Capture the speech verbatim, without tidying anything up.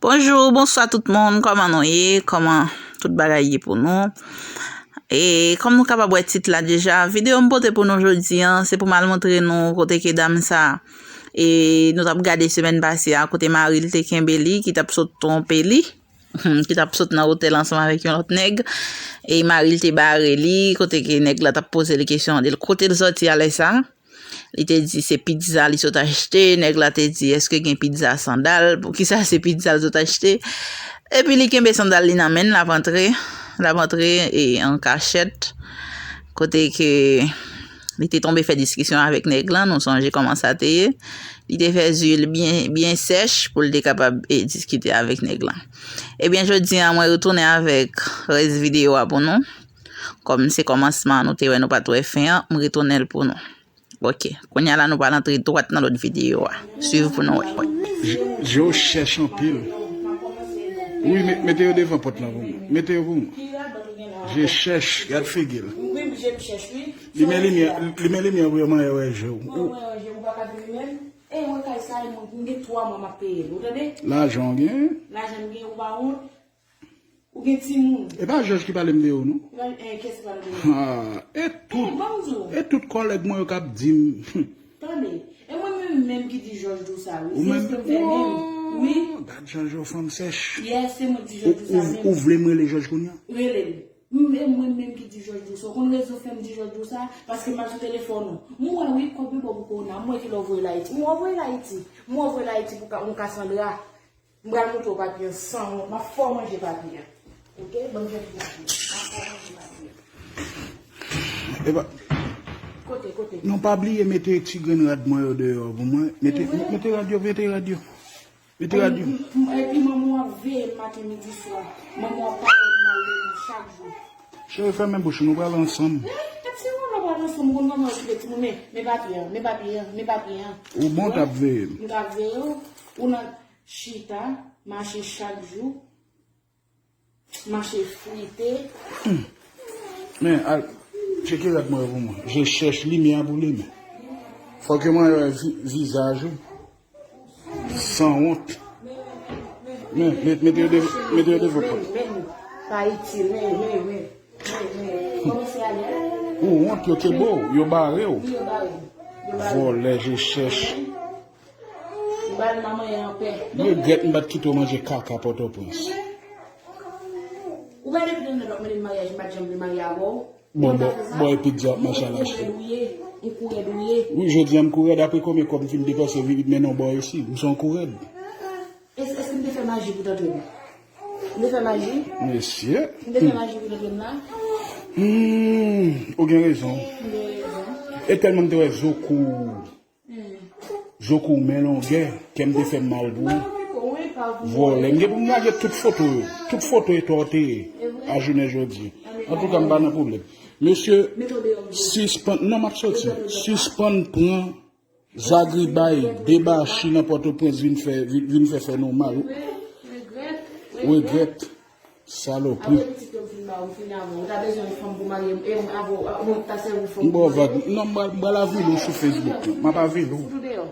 Bonjou, bonswa tout moun, kòman nou ye? Kòman tout bagay ye pou nou? E kòm nou kapab wè tit la deja, videyo m pote pou nou jodi an, se pou m al montre nou kote ke dam sa, e nou t ap gade semèn pase a, kote mari l te kenbe li, ki t ap sot twonpe li, ki t ap sot nan otèl ansanm avèk yon lòt nèg. E mari l te bare li, kote ke nèg la t ap poze li kesyon, di l kote l sòti a lè sa. Li te di se pizza li sot achte. Nèg la te di, èske gen pizza sandal? Poukisa se pizza l sot achte? Epi li kenbe sandal li nan men l, l ap antre, l ap antre e an kachèt. Kote ke li te tonbe fè diskisyon avèk nèg lan, nou sonje kòman sa te ye. Li te fè zye l byen, byen sèch pou l te kapab e diskite avèk nèg lan. Ebyen, jodi a, mwen retounen avèk rès videyo a pou nou. Kòm se kòmansman an, nou te wè nou pa t wè fen an, m retounen l pou nou. Ok, kounye a la nou pral antre dwat nan lòt videyo a. Swiv pou nou wè. Je, je chèch anpil. Wi, me, mete yo devan pòt lan pou mwen. Mete yo pou mwen. Je chèch, gad figi l. Wi, je chèch, wi. Limen limyè, limen limyè pou yo manyen wè je w. Mwen wè je w, ou pa ka vini menm. E mwen kay sa, e mwen, mwen gen twa mwa m ap peye l, ou tande? Lajan w gen? Lajan m gen, ou pa wont? Ou gen timoun. E pa Jòj ki pale m de ou, non? Mwen, eh, kiyès ki pale de ou? Ha, e tout, ban m di w, e tout kòlèg mwen yo k ap di m. Tande, e mwen menm menm ki di Jòj di w sa, wi. Ou menm? Se eksprè m fè menm. Wi. Gad jan Jòj fanm sèch. Yes, se mwen ki di Jòj di w sa menm. Ou, ou, ou vle m rele Jòj kounye a? Rele l. M, e mwen menm ki di Jòj di w sa. Ou konn rezon fè m di Jòj di w sa? Paske m al sou telefòn ou. M wè wi, kòb yo ba w pou kowona. M wè kilè w voye l Ayiti. M wè w voye l Ayiti. M wè w voye l Ayiti pou ka, yon Cassandra. M pral montre w papye an san wont. M ap fè w manje papye an. Ok? Ban m fè pou papye an. M ap fè w manje papye an. Epa. Kote, kote? Non, pa bliye mete ti grenn rad mwen yo deyò pou mwen. Mete, mete rad yo, mete rad yo. Mete rad yo. M, m, epi manman w ap veye m maten, midi, swa. Manman w ap pale m mal de mwen chak jou. Cheri, fèmen bouch ou, nou pral ansanm. Eh, tèt se ou, nou pral ansanm, ou konn manman w okipe timoun, men, men papye an, men papye an, men papye an. Ou bon, t ap veye m. M t ap veye w, ou nan chita, mache chak jou, mache frite. Hmm. Men, al, tcheke rad mwen yo pou mwen. Je chèch limyè pou limen. Fòk yo mwen wè vi-, vizaj ou. Sanwont. Men, met-, mete yo de-, mete yo devan pòt. Men, men, pa itil, men, men, men, men, men. Kòmanse ale. Ou wont, yo kenbe w, yo bare w. Wi, yo bare m. Yo bare m. Vòlè, je chèch. M ba l manyen anpè. M regrèt m pa t kite w manje kaka Pòtoprens. Ou pa depi nan lòt mande m maryaj, m pa t janm vle marye avè w. Bon, bon, bon, epi di ap mache a lache. Ou kourèd ou ye, ou kourèd ou ye. Wi, jodi a m kourèd, apre konbyen kòb m fin depanse, vin mennen w bò isi, m se yon kourèd. Èske, èske m te fè maji pou tante m? M te fè maji? Mesye. M te fè maji pou tante m la? Hmm, ou gen rezon. M gen rezon. E tèlman m te wè zo kou. Zo kou men longè, kè m te fè m mal pou ou. Vòlè. M gen pou m lage tout foto yo. Tout foto e tòteye a jounen jodi. Antouka, m pa nan pwoblèm. Mesye, sispann, non, m ap soti. Sispann pran zagribay, debachi nan Pòtoprens vin fè, vin, vin fè fè nou mal. Regrèt. Salopri. Apre pitit yo m fin ba ou, m fini avè w. Ou ta bezwen yon fanm pou marye m, e m avè w, a, ou ta sèvi fanm pou marye m. M ba w vag. Non, m pral, m pral avili w sou Facebook. M ap avili w. Fout ou deyò.